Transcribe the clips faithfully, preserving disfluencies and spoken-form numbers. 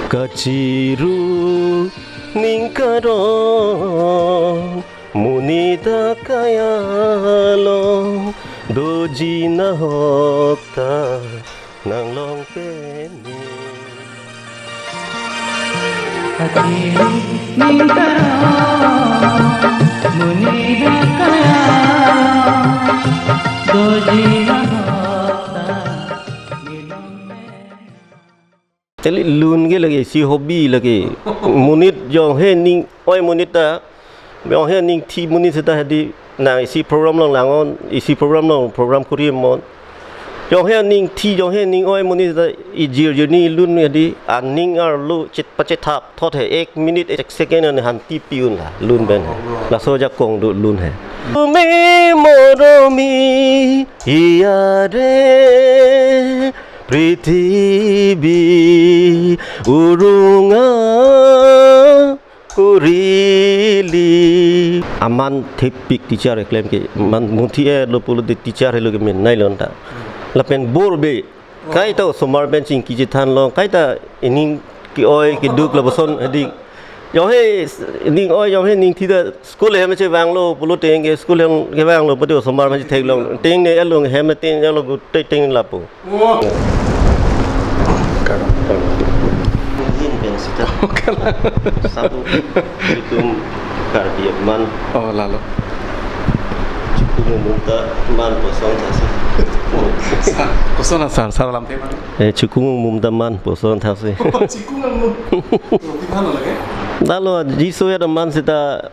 Kachiru ning karong, monit akai along, doji nahok ta nanglong pen ni. Kachiru ning karong, monit akai along, doji nahok ta nanglong pen ni. Eli lun ke lake isi hobby lake. Monit jongsi ning oi monit ta, jongsi ning thi monit seta hadi nang isi program along lang-on, isi program along program kuri mon. Jongsi ning thi, jongsi ning oi monit seta ijir jir ni lun hadi aning arlo chet pachethap thot he ek minute ek second an hanti pi-un la lun pen he. Laso ajakong do lun he. Tumi moromi iya de prithibi urunga kurili. Aman thepik teacher eklem ke, man munthi-etlo pulote teacher helo ke min nai lonta. Lapen bor be. Kaita osomar pen chingki chethan long, kaita ining ke-oi keduk lapuson hadi. Jongsi ning oi, jongsi ning thi ta school hem chevanglo pulote ke school hem kevanglo pulote osomar pen chetheklong. Ting ne along hem ting along gu te ting lapu. Yin pen sita. Sabu itum Karbi man. Oh, lalo. Chikung mumta man puson thasi. Sa-, koson asar, sar alamthe man? Eh, chikung mumta man puson thasi. Chikung mum. Lalo jiso ya man sita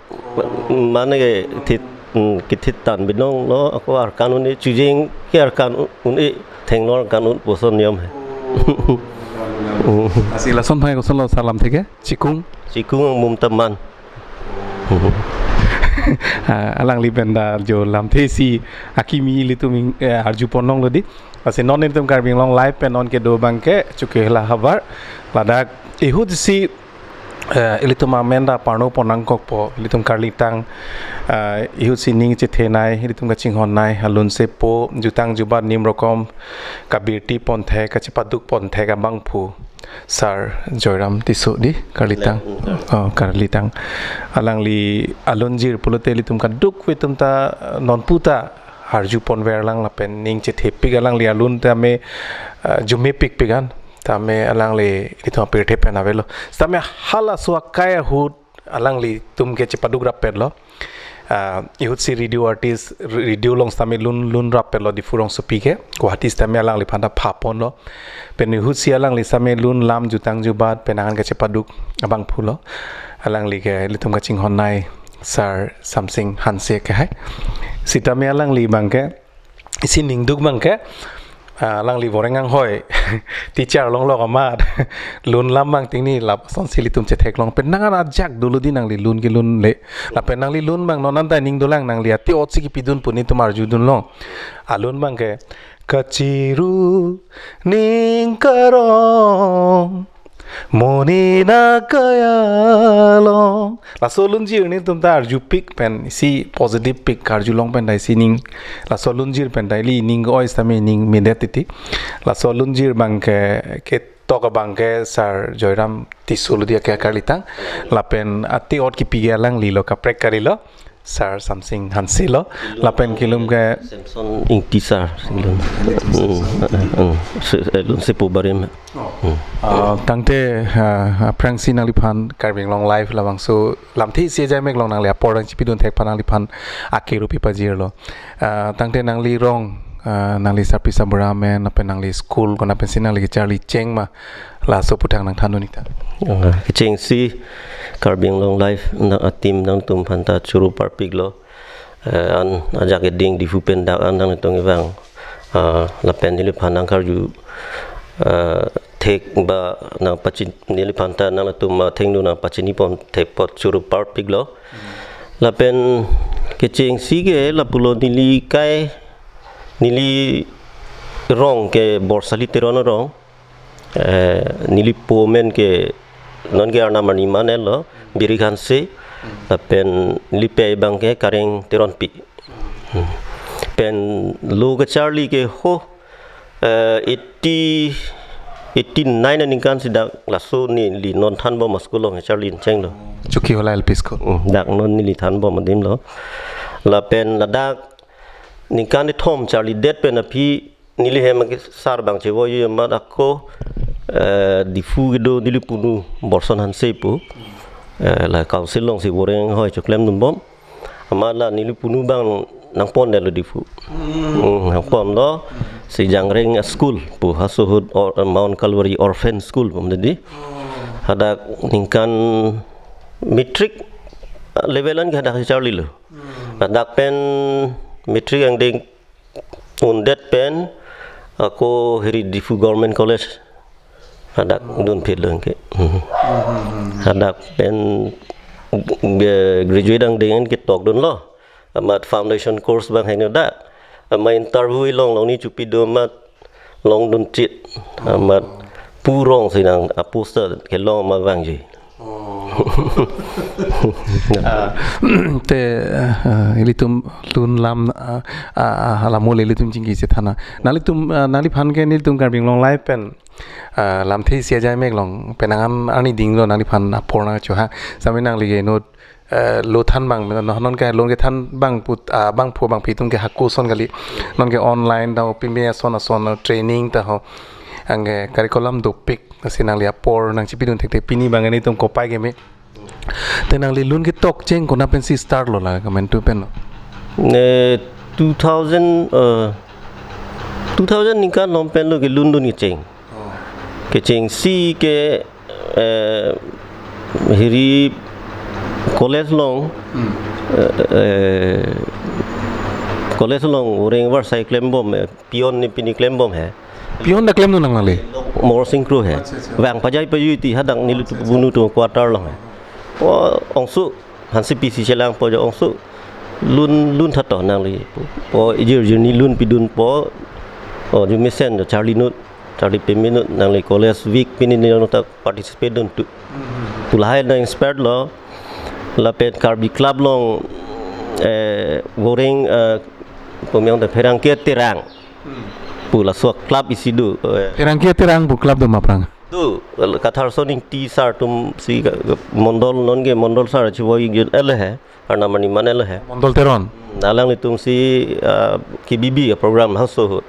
man ke thit, mm, kethit tan binong lo, ako arkan un-e chujeng ke arkan un-e, thenglo arkan un puson niam he. Oh, lalo, lalo. Lasi lason phai kosonlo sar alamthe ke? Chikung? Chikung mumta man. Ah, alangli pen ta jo lamthe si akimi ilitum ing-, eh, arju ponnong lo di. Lasi non ilitum Karbi Anglong Live pen non kedo abang ke chukehela havar. Ladak ihut si, eh, ilitum amen ta parno pon nangkokpo, ilitum karlitang, eh, ihut si ning chethenei, ilitum kachinghonnei, alun sepo, jutang jubat nim rokom, kabirti ponthek, kachepaduk ponthek abangphu. Sar Joyram Tisso di karlitang. Leh, mm, oh, karlitang. Alangli alunjir pulote ilitum kadokave atum ta, eh, nonpu ta arju ponver lang lapen ning chethepik alangli alun tame, eh, jumepikpik an. Tame alangli ilitum apirthe pen avelo. Tame halaso akai ahut alanglitum ke chepaduk rappetlo. Ah, ihut si radio artist, r-, radio along sitame lun, lun rappetlo Diphu rongsopi ke. Guwahati sitame alangliphan ta phaponlo. Pen ihut si alangli sitame lun lam jutang jubat pen angan kachepaduk abangphulo. Alangli ke ilitum kachinghonnei Sar Samsing Hanse ke hai. Sitame alangli abang ke isi ningduk abang ke, ah, alangli boreng anghoi teacher longlok amat lun lam abang tingni lapusonsi ilitum chetheklong pen nangan ajak dolo di nangli lun kelun le. Lapen nangli lun abang non anta ning dolang nangli ati-ot si kipidun pu netum arjudunlong. Alun abang ke kachiru ning karong monit akai along. Laso lunjir netum ta arjupik pen isi positive pik karjulong pen ta isi ning. Laso lunjir pen ta ili ning oi sitame ning medet titi. Laso lunjir abang ke, ketok abang ke Sar Joyram Tisso lo di ake karlitang. Lapen ati-ot kipi ke alanglilo kaprek karilo. Sar Samsing Hanse lo, lapen kelum ke Samson Ingti sar, kelum. Hmm, hmm, hmm. Se-, eh, lun sepo barim. Oh. Hmm. Ah, tangte, ah, aphrangsi nangliphan Karbi Anglong Live labangso lamthe isi ajai mek along nangli apor nangchipidun thek aphan nangliphan akiru pipajirlo. Ah, tangte nangli rong, ah, nangli sarpi sarbura amen, lapen nangli school, kona pensi nangli kecharli cheng ma, laso aputhak nangthandun ik tha. Ah, kechengsi Karbi Anglong Live nang a-team nangtum aphanta choro parpiklo. Eh, an ajak eding Diphu pen dak an nangtum kevang. Ah, lapen neliphan nangkarju, ah, thek ba nangpachin-, neliphan ta nangtum athengno nangpachini pon thek apot choro parpiklo. Lapen kechengsi ke lapulo neli kai, neli rong ke Borsali Teron arong. Eh, neli po amen ke non ke arnam arni ma-en lo, Birik Hanse, lapen neli pei abang ke Kareng Teronpi. Hmm. Pen lo kecharli ke ho, eh, eighty, eighty-nine aningkan si dak laso neli non thanbom a-school along charli chenglo. Chokihola L P School. Hmm, dak non neli thanbom adim lo. Lapen ladak ningkan kethom charlidet pen aphi neli hem ke sar abang chevoiji amat ako, eh, Diphu kedo neli punu Borson Hanse pu. Eh, la council alongsi voreng hoi choklem dunbom. Amat la neli punu abang nangpondetlo Diphu. Hmm, nangponlo. Si Jangreng a-school pu haso ahut or, Mount Calvary Orphan School pu tadi. Hadak ningkan matric level an ke hadak charlilo. Hadak pen matric angdeng undet pen ako hiri Diphu Government College hadak dunphitlo ke. Hmm. Hadak pen ge-, graduate angdeng an ketokdunlo. Amat foundation course abang heno dak. Amat interview along along ni chopi do amat longdun chit. Amat purong si nang a-post ta kelong amat vangji. Oh. Ah, te, ah, ilitum lun lam, ah, ah, ah, hala mole ilitum chingki si than. Nanglitum, ah, nangliphan ke nelitum Karbi Anglong Live pen, ah, lamthe isi ajai mek along penang an arni dinglo nangliphan apor nangchohang. Sami nangli ke inut, eh, lo than abang, non, non ke lo kethan abang put, ah, bangphu bangphi atum ke hako ason kali. Non ke online ta ho, pime ason ason, ah, training ta ho. Anke curriculum dopik, si nangli apor nangchipidun thekthek pini abang nelitum kopai keme. Te nangli lun ketok cheng konat pensi startlo la, komantu pen lo? Ne two thousand, eh, two thousand ningkan along penlo kelundun kecheng. Oh. Kechengsi ke, eh, hiri college along, Hmm. eh, eh, college along voreng varsai klembom, eh, peon ni pini klembom he. Peon ta klemdun nangli? Morsing Kro he. Acha, acha. Vang pajai pajui ti hadak nelitum punu atum quarter along he. Po ongsu Hanse P C chelangpo jo ongsu lun lun thato nangli. Po ijir jir ni lun pidunpo. O, arjumesen jo charli inut, charli peme inut, nangli college week pini ni nota participate dun tu. Hmm. Pu lahai nang-inspire lo. Lapen Karbi Club along, eh, voreng, eh, pemyang ta Pherangke Terang. Hmm. Pu laso club isi do, eh. Pherangke Terang pu club do ma aphrang? Do, Katharson Ingti sar atum si ka, ka, mondol non ke mondol sar chivoi ingin ele he, arnam arni man ele he. Mondol Teron. Hmm, alanglitum si, ah, K B B ya program haso ahut.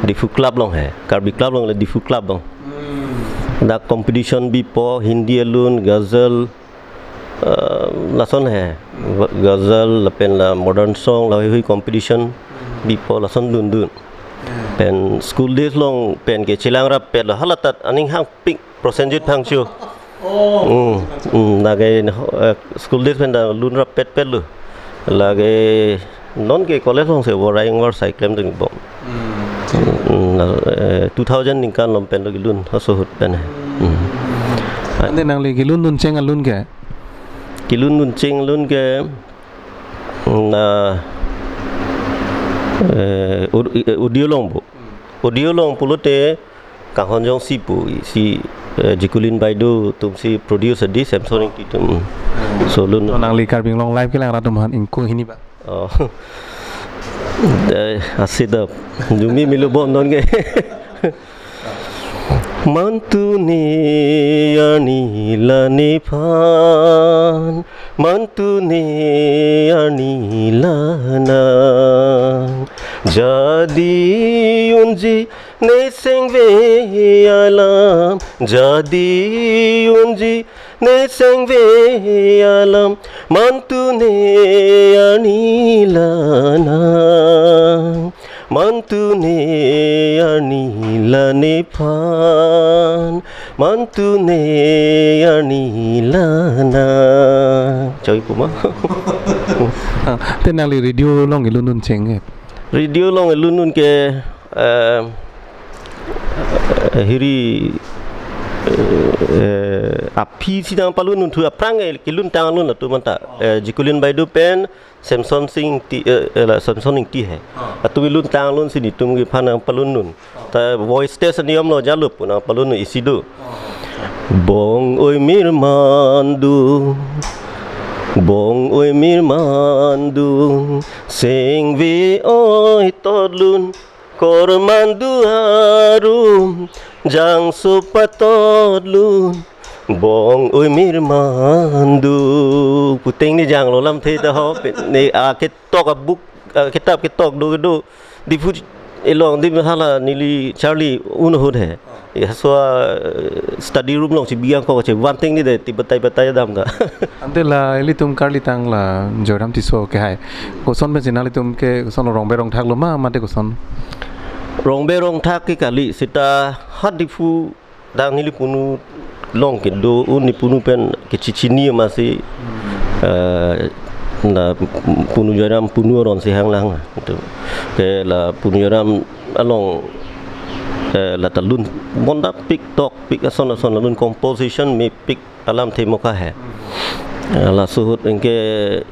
Diphu Club along he, Karbi Club along le Diphu Club along. Hmm. Dak competition bipo, Hindi alun, ghazal, ah, lason he, ghazal, lapen la modern song, la hui hui competition bipo lason dundun. Hmm. Pen school days along pen ke chelang rappetlo, halatat aning hangpik Prosenjit Phangcho. Oh. Hmm, hmm, lake, eh, school days pen ta lun rappetpetlo. Lake non ke college alongsi voreng varsai klemdunbom. Hmm. Hmm, la, eh, two thousand ningkan along penlo kelun haso ahut pen he. Hmm. Ante nangli kelundun cheng alun ke? Kelundun cheng alun ke, na, eh, Ud-, eh, Udio along bo. Udio along pulote Kanghon Jongsi pu, isi, eh, Jikulin Baidu atum si produce adi, Samson Ingti atum. Hmm. So lun. To nangli Karbi Anglong Live kelang rat atum aphan ingkung hini ba. Oh. Eh, asidap. Jumi milu bon non ke. Mantu ne arni la nephan, mantu ne arni la nang. Jadi unji ne sengve alam, jadi unji ne sengve alam, mantu ne arni la nang, mantu ne arni la nephan, mantu ne arni la nang. Choi puma. Ah, te nangli radio along kelundun cheng ke? Radio along kelundun ke, eh, eh, hiri, eh, aphi si nangpalundun thu aphrang ke kelun tang alun atum anta. Eh, Jikulin Baidu pen Samson Sing Ingti, eh, eh, la Samson Ingti he. Ah. Atum kelun tang alun si netum kephan nangpalundun. Ah. Ta voice test aniyom lo jalo pu nangpalundun isi do. Ah. Bong oi mir mandu, bong oi mir mandu, sengve oi totlun, Kormandu arum jangso patodlun bong oimir mandu puteng ni janglo lamthe ta ho pe- ni a ketok a book a kitab ketok do do Diphu elong di hala neli charli un ahut he. Ya so study room along si biang ko che vanting ni de ti batai batai dam ta. Ante la ilitum karlitang la Joyram Tisso ke hai. Koson pensi nanglitum ke koson Rongbe Rongthak lo ma mate koson? Rongbe Rongthak ke kali seta ha Diphu dang neli punu long kedo un ni punu pen kechechini masi eh, na punu Joyram punu aron si hanglang tu ke la punu Joyram along eh, la ta lun bonda pik tok pik ason ason la lun composition mepik alamthe moka he. Eh, laso ahut anke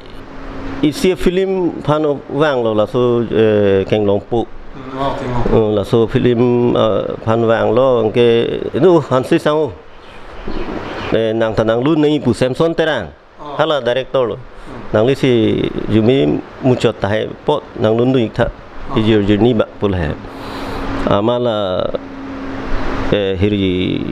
isi film aphan vanglo laso eh, Kenglongpo. Oh, Kenglongpo. Eh, laso film eh, aphan vanglo anke inu Hanse Sangho. Eh, nang ta nanglun nangji pu Samson Terang. Oh. Hala director lo. Hmm. Nangli si arjume muchot tahai apot nanglun dun ik tha. Oh. Ijir jir ni ba pu la he. Amat la eh, hiri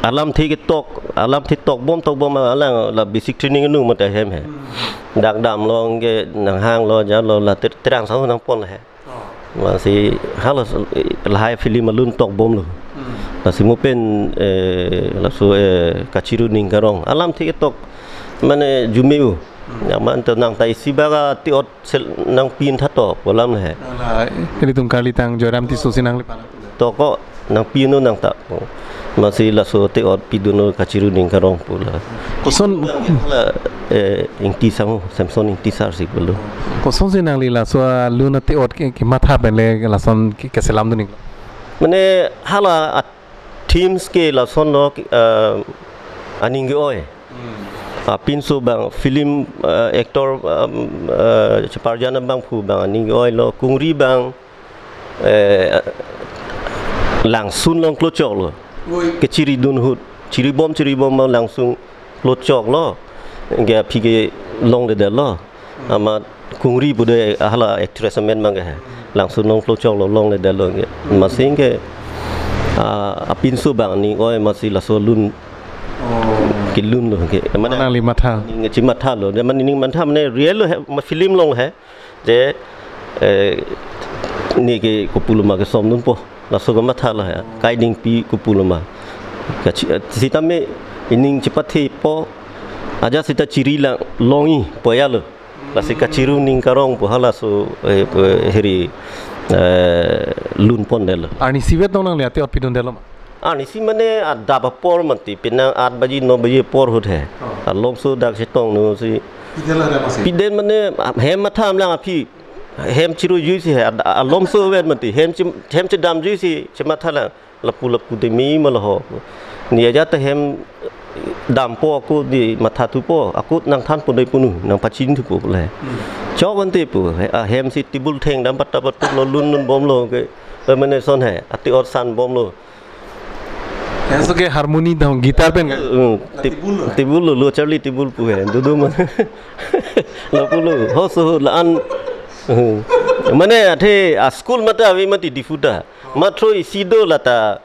alamthe ketok alamthe tokbom tokbom alang la basic training nu mate hem he. Hmm. Dak damlo anke nanghanglo jalo la ter- Terang Sangho nangpon la he. Oh. Masi hala lahai film alun tokbomlo. Hmm. Lasi mo pen eh, laso eh, Kachiru Ning Karong alamthe ketok mane arjume u. Hmm. Amat ta nang ta isi bak ate-ot sel nangpin tha to pu alam he. Ala, ilitum karlitang Joyram Tisso si nangliphan. To ko nangpin non nang ta. Masi laso ate-ot pidun non Kachiru Ning Karong pu la. Koson la eh, Ingti Sangho, Samson Ingti sar si pulo. Kosonsi nangli laso alun ate-ot ke, kematha pen le lason ke, keselam dun ik? Mane hala a themes ke lason lo eh, aning ke-oi. Hmm. Apinso bang film eh, actor um, eh, cheparjan abangphu bang aning ke-oi lo kungri bang eh, langsun along klochok lo. Oi. Kechiri dun ahut, chiribom chiribom bang langsun klochok lo. Anke aphi ke longledetlo. Hmm. Amat kungri pu do hala actress amen bang ke he. Langsun along klochok lo longledetlo anke. Hmm. Masi anke ah, apinso bang aning ke-oi masi laso alun Oh. Kelun lo ke. Mane nangli matha. Ning chimatha lo. Mane ning matha mane real lo he, ma film along he. Je eh, ne ke kopulo ma kesom dunpo. Laso kematha lo he. Kaidingpi kopulo ma. Kachi- eh, sitame ining chipathe po. Ajat seta chiri lang longji pu ya lo. Lasi Kachiru Ning Karong pu halaso eh, pu hiri eh, lun pondetlo. Arnisi vet nong nangli ate-ot pidundetlo ma? Arnisi mane adap apor mati penang aat baji no baji apor ahut he. Oh. Alomso dak chetong no si. Pidetlo ada masih. Piden mane hem matha amlang aphi. Hem chirujui si he. Ad- Alomso vet mati. Hem chi- hem chedamjui si chematha lang. Lapu lapu de mi ma lo ho. Ne ajat hem dampo ako di matha thupo. Ako nangthan pondoi punu. Nangpachin thupo le. Hmm. Chok ante pu. He- ah, hem si table thengdam patta pattu lo lun lun bomlo ke. Eh, mane son he. Ate-ot sanbomlo. Laso ke harmony dong guitar pen ke? Hmm, tip- Tibul lo. Tibul lo, lo charli tibul pu he. Dudu ma. Lapulo, hoso la-an. Hmm. Mane athe a school mate ave mati Diphu ta. Matro isi do lata.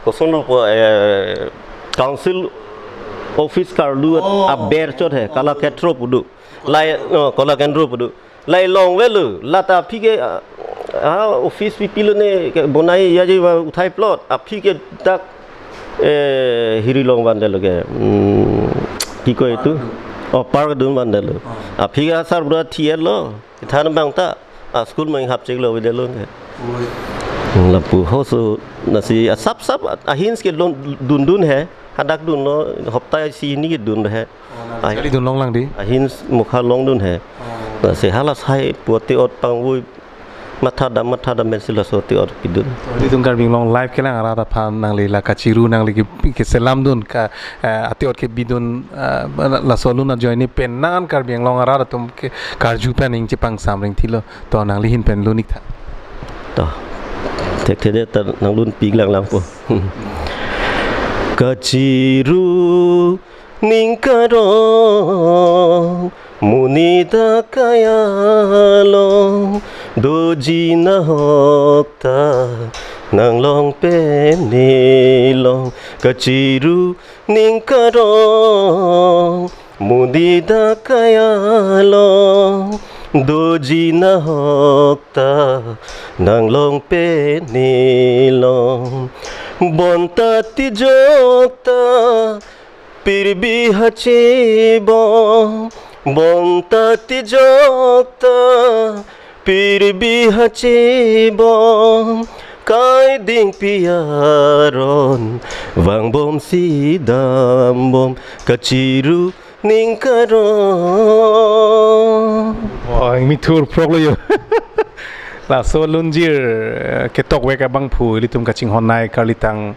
Koson lo po eh, council office karlu Oh. Aber chot he, Kala Khetro pu do. Lai, no, Kala Kendro pu do. Lai longvelo, lata aphi ke ah, ah, office pi pilo ne ke bonai ya je ba uthai plot. Aphi ke dak eh, hiri along vandetlo ke. Hmm, ki ko itu? Oh, park dun vandetlo. Oh. Aphi ke asarbura thietlo. Kethan bang ta. Ah, school mang hap chek lo videtlo ke. Oi. Hmm, lapu hoso lasi asap sap ahins ke lon- dun dun he. Hadak dunlo hopta isi hini ke dun he. Oh, na, ah, kali dun longlang di. Ahins mukha longdun he. Oh. Lasi hala sai pu ate-ot pangvui matha dam matha dam pensi laso ate-ot pidun. Ilitum Karbi Anglong live kelang arat aphan nangli la kachiru nangli ke, keselamdun ka eh, ate-ot kebidun eh, laso alun ajoine pen nang Karbi Anglong arat atum ke karju pen ning chepangsam ring thilo. To nangli ahin pen lun ik tha. To. Thekthe det ta nanglun pik lang lang po. Kachiru Ning Karong monit akaya along Doji nahok ta nanglong pen nelong, kachiru ning karong, mudi dak kai along. Doji nahok ta nanglong pen nelong, bonta tijok ta pirbi hachebom, bonta tijok ta pirbi hachebom, kai dingpi aron vangbomsi dambom, kachiru ning karong. Oh, ingmi thur prok lo yo. Laso lunjir, eh, ketok vek abangphu ilitum kachinghon nai karlitang,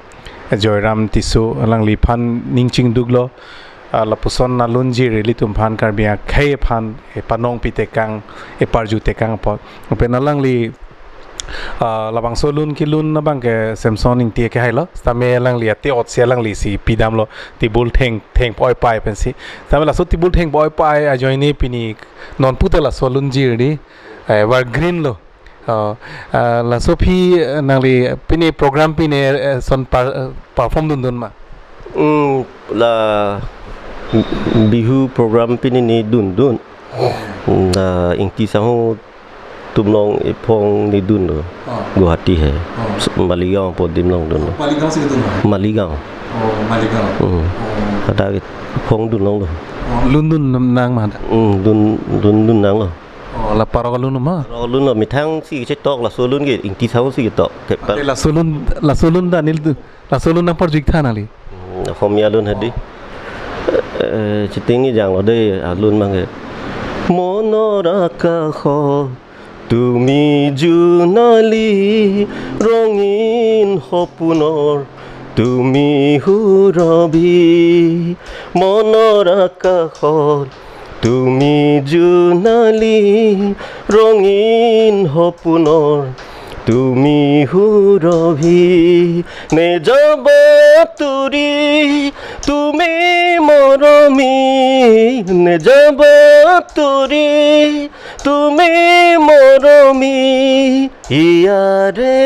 eh, Joyram Tisso, alangliphan ning chingduklo. Ah, lapuson alunjir ilitum aphan, Karbi akhei aphan, eh, panong pitekang, eh, parjutekang apot. Lapen alangli, ah, labangso lun kelun abang ke Samson Ingti ke hailo. Sitame alangli ate-otsi alanglisi pidamlo, table theng, thengpo-oi pai pensi. Sitame laso table thengpo-oi pai ajoine pini non puta laso lunjir di, eh, evergreen lo. Oh, ah, laso aphi, eh, nangli pini program pini, eh, son par-, eh, perform dundun ma? Hmm, la Bihu program pini ne dundun. Hmm, la Ingti Sangho atum along ephong ne dunlo. Oh. Guwahati he. Oh. S-, Maligaon apot adim along dunlo. Maligaon si kedun ma? Maligaon. Oh, Maligaon. Hmm. Oh. Hadak ephong dun longlo. Oh, lun dun nang ma hadak? Hmm, dun, dun, dun nanglo. Oh, la parok alun ma? Parok alun lo, methang si chetok, laso alun ke Ingti Sangho si ketok. Ke pa- Ante laso alun, laso alun ta neli, laso alun nangparju-ik tha nangli. Hmm, Akhomiya alun hadi. Eh, chiting ejang lo de, alun abang ke. Monor akakhot tumi junali, rongin hopunor tumi hurobhi. Monor akakhot tumi junali, rongin hopunor tumi hurobhi. Ne jabat turi tumi moromi, ne jabat turi tumi moromi, iyare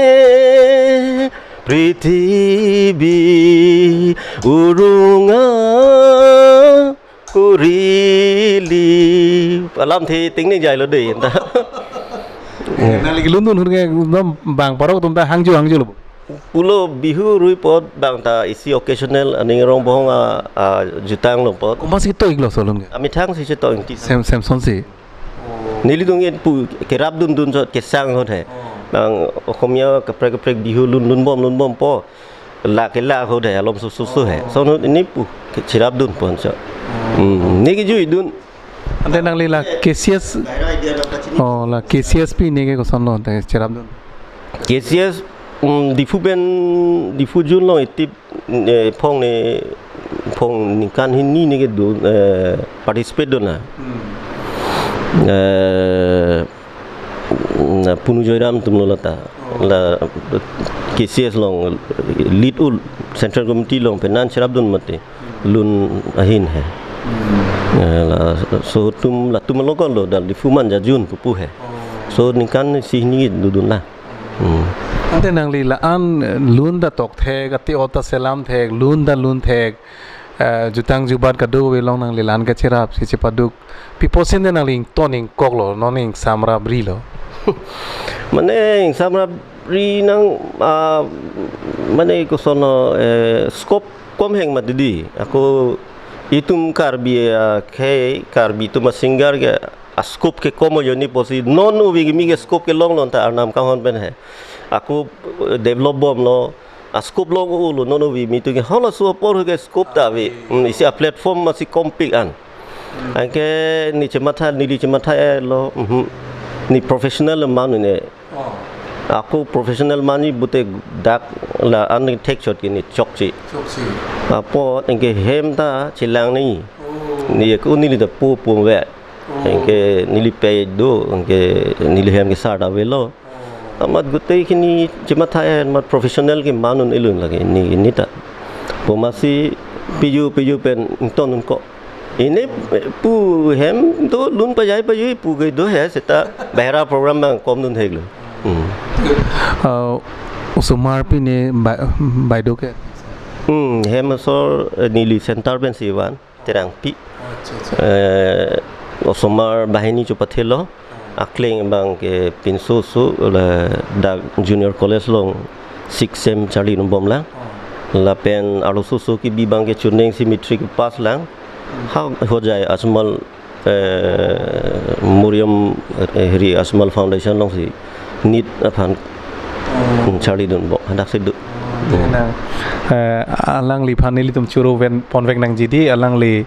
prithibi urunga kurili. Alamthe ting ning jailo de anta. Nangli kelun dun ahut ke ekdom bang parok atum ta hangju hangju lo. Pulo Bihu rui apot bang ta isi occasional aning arong bohong a, a jutang lo apot. Komat si ketok-iklo laso alun ke? Amethang si chetok Ingti. Sam-, Samson si. Nelitum ke pu kerap dundun chot kesang ahut he. Oh. Bang Akhomiya kaprek kaprek Bihu lun lunbom lunbompo. La ke la ahut he, alom susu su he. Oh. Lason ahut ne pu ke cherap dunpo chot. Oh. Hmm, ne kejuidun. Ante nangli la K C S. Bairo idea lo kachini. Oh, la K C S pini ke kosonlo ante cherapdun? K C S, mm, Diphu pen, Diphu June along itip, eh, ephong ne, ephong ningkan hini ne kedun, eh, participate dun na. Hmm. Eh, na Punu Joyram atum lo lata. Oh. La K C S along lead ul, Central Committee along penan cherapdun mati. Lun ahin he. Hmm. Eh, laso atum, latum along ko lo, dal Diphu man jajun pupu he. Oh. Laso ningkan isi hini dodun la. Hmm. Ante nangli la-an lun ta tokthek, ate-ot ta selamthek, lun ta lunthek, eh, jutang jubat kadokave along nangli la-an kacherap si chepaduk. Pi apotsi ante nangli ington ingkoklo, non ingsamrapri lo? Mane ingsamrapri nang, ah, mane koson lo, eh, scope komhek mati di. Ako itum Karbi, ah, khei Karbi atum a-singer ke a-scope ke kom ajoine pusi non ove kimi ke scope ke longlo anta Arnam kanghon pen he. Ako, eh, develop bomlo, a-scope long olo, non ove kimi atum ke halaso apor ke scope ta ave. Hmm, isi a-platform masi kompik an. Anke ne chematha, neli chematha-etlo, mhm. Ne professional aman ne. Oh. Ako professional aman ne pute dak la-an thekchot ke ne chokche. Chokche. Apot anke hem ta chelang ne. Oh. Ne ako neli ta po po ve. Oh. Anke neli pei do, anke neli hem ke sar ta avelo. Oh. Amat gotei hini chematha-et, amat professional ke manun elun lake ne, ne ta. Pu masi piju piju pen ington ingkok. Ini, eh, pu hem do lun pajai pajui pu ke do he seta bahera program bang kom dun hek lo. Hmm. Uh, osomar pine bai-, bai do ke? Hmm, hem asor, eh, neli center pensi van, Terangpi. Acha, acha. Eh, osomar banghini chopathelo. Akleng bang ke pinso so le dak junior college along six sem charli nung bom lang. Oh. Lapen arloso so kebi bang ke chuneng si matric pass lang. Hmm. Ha hojai Ajmal, eh, Moriam, eh, heri Ajmal Foundation alongsi NEET aphan, oh, hmm, charli dun bom. Hadak si do. Oh, hmm. Dena, eh, alangliphan nelitum choro ven ponvek nangji di, alangli,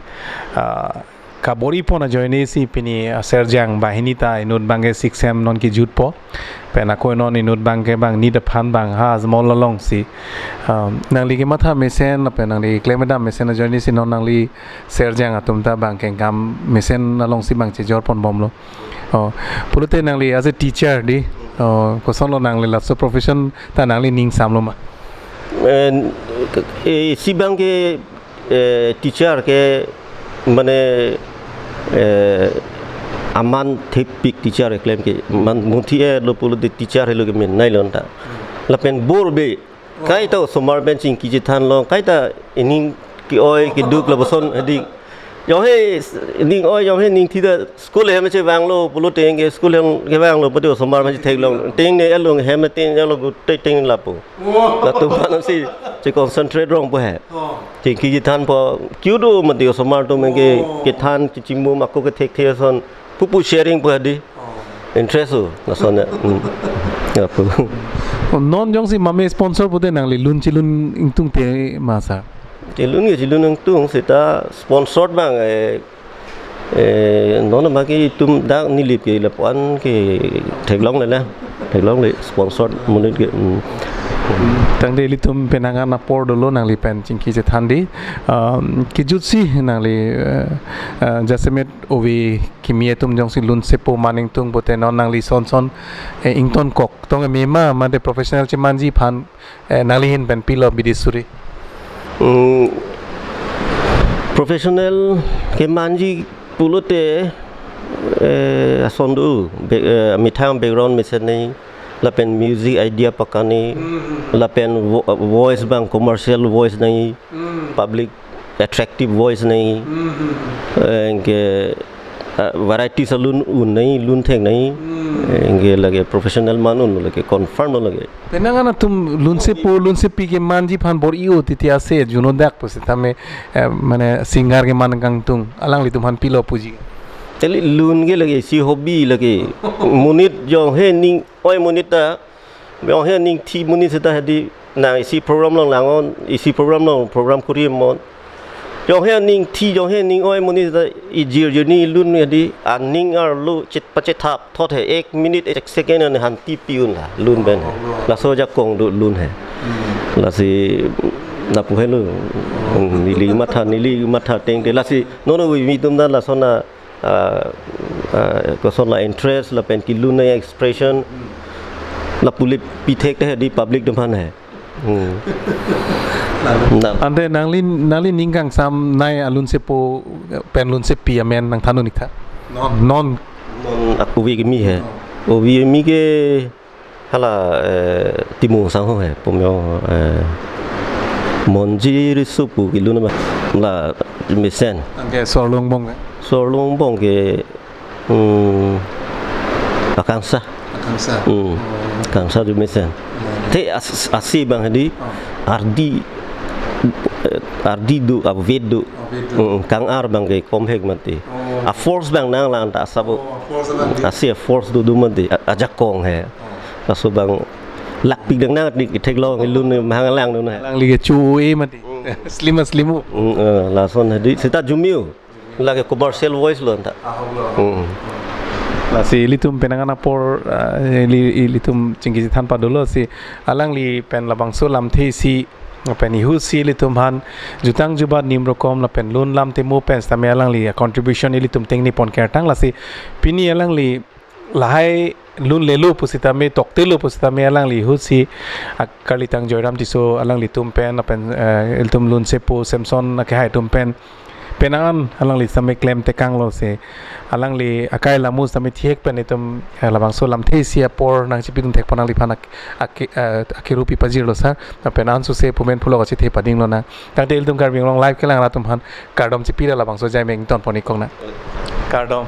ah, kabor-i pon ajoine si pini, ah, Serjang banghini ta inut bang ke six sem non kejutpo. Pen ako non inut bang ke bang NEET aphan bang ha Ajmal alongsi, ah, nangli kematha mesen, pen nangli klem kedam mesen ajoine si non nangli Serjang atum ta bang kengkam mesen alongsi bang chejor pon bomlo. Oh, pulote nangli as a teacher di, oh, kosonlo nangli laso profession ta nangli ning samlo ma? Eh, eh, isi bang ke, eh, teacher ke mane, eh, aman thepik teacher keklem ke man munthi-etlo pulote teacher helo ke min nai lonta. Lapen bor be kaita osomar pen chingki chethan long, kaita ining ke-oi keduk lapuson hedi. Jonghe s-, ning oi, jonghe ning thi ta school hem chevanglo, pulote ke school hem kevanglo, pute osomar pen chetheklong. Ting ne elong hem ting elong gute ting lapu. Latum aphan si che concentrate rong po he. Oh. Chingki chethan po, kyu do mati osomar atum ke, oh, kethan chimum ako kethekthe ason. Pupu sharing pu hedi. Oh. Interest o, lason ya. Hmm. Ya pu. Oh, non jongsi mame sponsor pute nangli lun chelun ingtungte ma sir? Chelun ke chelun ingtung seta sponsored bang, eh, eh, non ma ke itum dak nilip ke lapuan ke theklongle la. Theklongle sponsored monit ke. Hmm. Tangte ilitum penang an apor dolo nangli pen chingki chethan di. Um, kejutsi nangli, eh, eh, jasemet ove kimi atum jongsi lun sepo ma ningtung pute non nangli son son, eh, ingtonkok tong me ma, mate professional chemanji aphan, eh, nangli ahin pen pilo bidi suri? Hmm, professional kemanji pulote, eh, ason do, be-, eh, methang background mesen nai, lapen music idea pakani, hmm, lapen vo-, voice bang commercial voice nai, hmm, public attractive voice nai, hmm, eh, ke, ah, varieties alun un nai, lun thek nai, hmm, eh, ke lake professional man un lake confirm lo lake. Penang an atum lun sepo, lun sepi kemanji aphan bor-i o titi ase juno dak pusitame, eh, mane singer keman kangtung alanglitum aphan pilo puji? Teli lun ke lake isi hobby lake. Monit jonghe ning oi monit ta, jonghe ning thi monit seta hedi nang isi program along lang-on, isi program along program kuri mon. Jonghe ning thi, jonghe ning oi monit seta ijir jir ni lun hedi aning arlo chet pachethap thot he ek minute ek second an hanti pi un la lun pen he. Laso ajakong do lun he. Hmm. Lasi lapu helo. Hmm, neli matha, neli matha tengte lasi nono ove kimi atum ta lason a ah, ah, koson la interest lapen kelun a expression, hmm, lapu le pithekte hedi public atum aphan he. Hmm. Lalu. Nah. Ante nangli, nangli ning kangsam nai alun sepo pen lun sepi amen nangthan un-ik tha? Non. Non. Non ak ove kimi he. Non. Ove kimi ke hala, eh, Timung Sangho he, pumyo, eh, Monji Risu pu kelun ma. La mesen. Anke Sorlong Bong ke? Sorlong Bong ke, hmm, Akangsa. Akangsa. Hmm. Oh. Akangsa do mesen. Oh. Te as-, asi bang hedi, oh, ardi, eh, ardi do, avet do. Avet do. Hmm, kang-ar bang ke komhek mati. Oh. A force bang nang lang ta asabo. Oh, a force bang di. Asi a force do do mati. A-, ajakong he. Oh. Laso bang lakpik dang nang di theklong lun mahang lang dun he. Alangli ke chu-e mati. Hmm. Slim a slim o. Hmm, eh, lason hedi seta jumio. Lake commercial voice lo anta. Ahok lo. Hmm. Lasi ilitum penang an apor, ah, ili-, ilitum chingki chethan padolo si alangli pen labangso lamthe si pen ihu si ilitum aphan jutang jubat nim rokom lapen lun lamthe mo pen sitame alangli contribution ilitum tengne pon kertang lasi pini alangli lahai lun lelo pusitame toktelo pusitame alangli ihu si akarlitang Joyram Tisso alanglitum pen lapen, eh, ilitum lun sepo Samson akehai atum pen Penang an alangli sitame klemtekanglo si, alangli akai lamu sitame thihek pen itum, eh, labangso lamthe isi apor nangchipidun thekpo nangliphan ak-, ak-, eh, akiru pipajirlo sir. Na penang an suse pumen phulo kachethe padinglonang. Tangte ilitum Karbi Anglong Live kelang rat atum aphan kardom chipira labangso jai meng tonpon-ik kok na. Kardom.